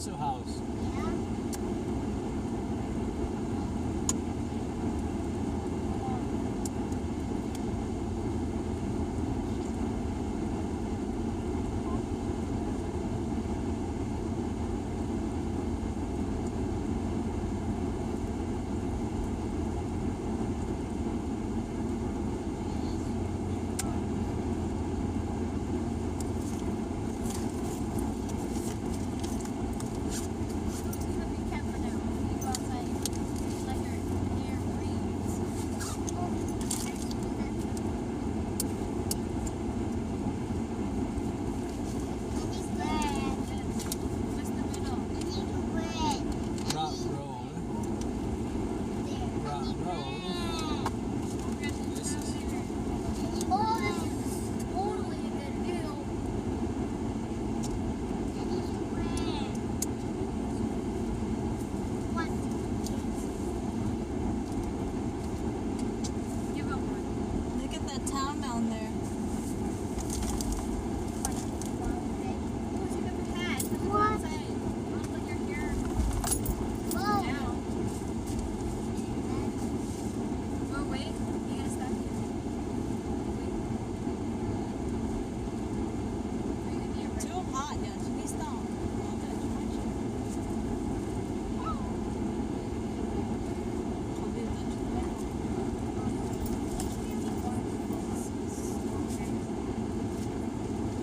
House. Rock roll. Rock roll. This is Oh, this is totally a good deal. Give him one. Look at that town down there. What? Look at your hair. Whoa. Down. Oh, wait. You gotta stop here. Wait. Are you gonna be a Too hot, yeah. Too hot.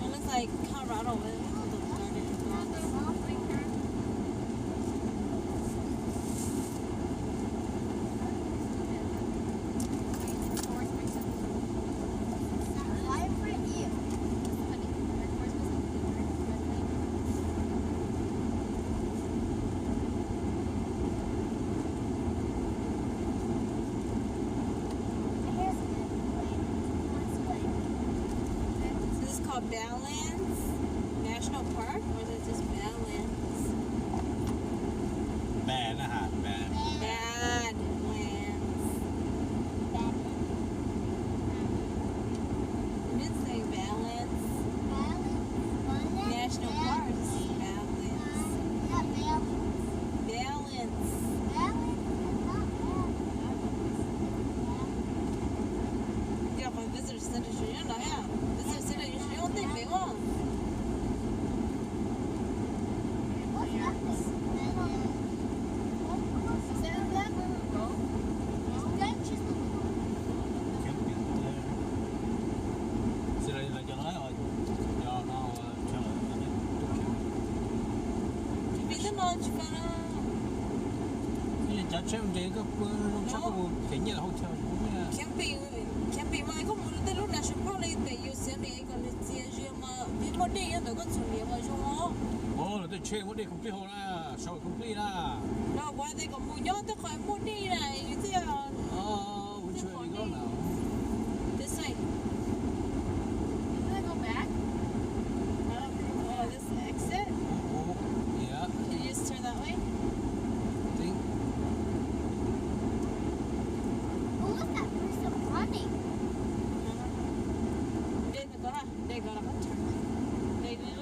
It looks like Colorado. It looks like the garden. This is called Badlands National Park, or is it just Badlands? Bad, not hot, bad. Badlands. Badlands. It did say Badlands. Badlands? National Park. Badlands. Badlands. Badlands. Badlands. Badlands. Badlands. Yog qhov visitor center tsis nyob no thiab. Visitor center yuav tsis nyob tej pem os. Camping, camping mas koj mus tej lub nas su poj li pem Yosemite kom nws txias zias mas peb muaj dej nyob ntawd koj txhuam niam mas zoo os. Ua lawv tej tsheb muaj dej complete hauv na, sau complete na. No kuv hais tias kom mus nyob tej qhov muaj dej na, yus thiaj This way. Can I go back? Oh, oh, this exit? Oh, oh, yeah. Can you just turn that way? Think. Who was that person running? Dej ko na, dej ko na, koj txhob txhawj. Dej ko na.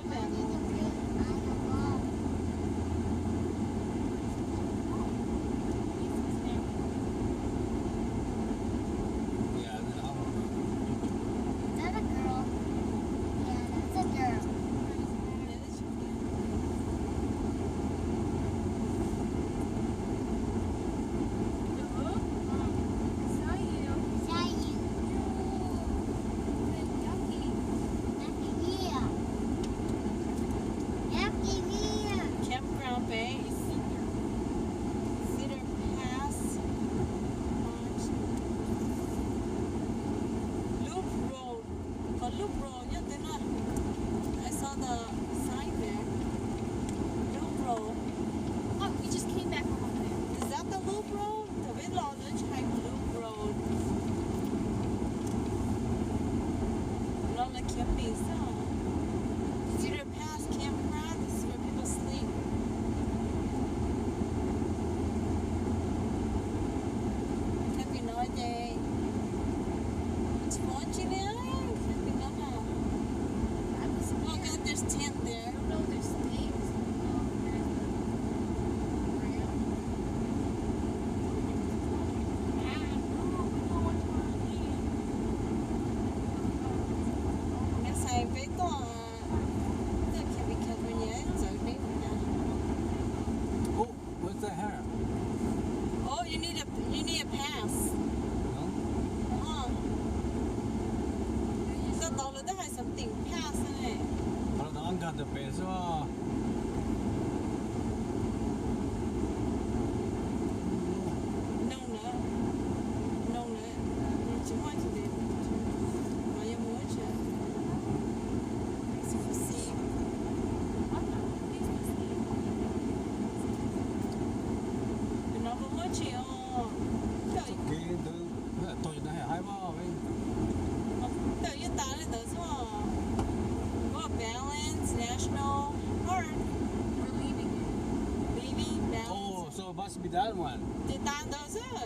Ntawm pem xwb. Noog lawm, noog lawm, tsis muaj cov ntawd, mas yog mus ua tsi? Tus no puas muaj tsis os? Kev ntawd tau cov ntawd haib mas. Tawm yeej tas li ntawd xwb. Muaj Balance National Park. Leaving Balance. Oh, so it must be that one. Ces tas ntawd xwb.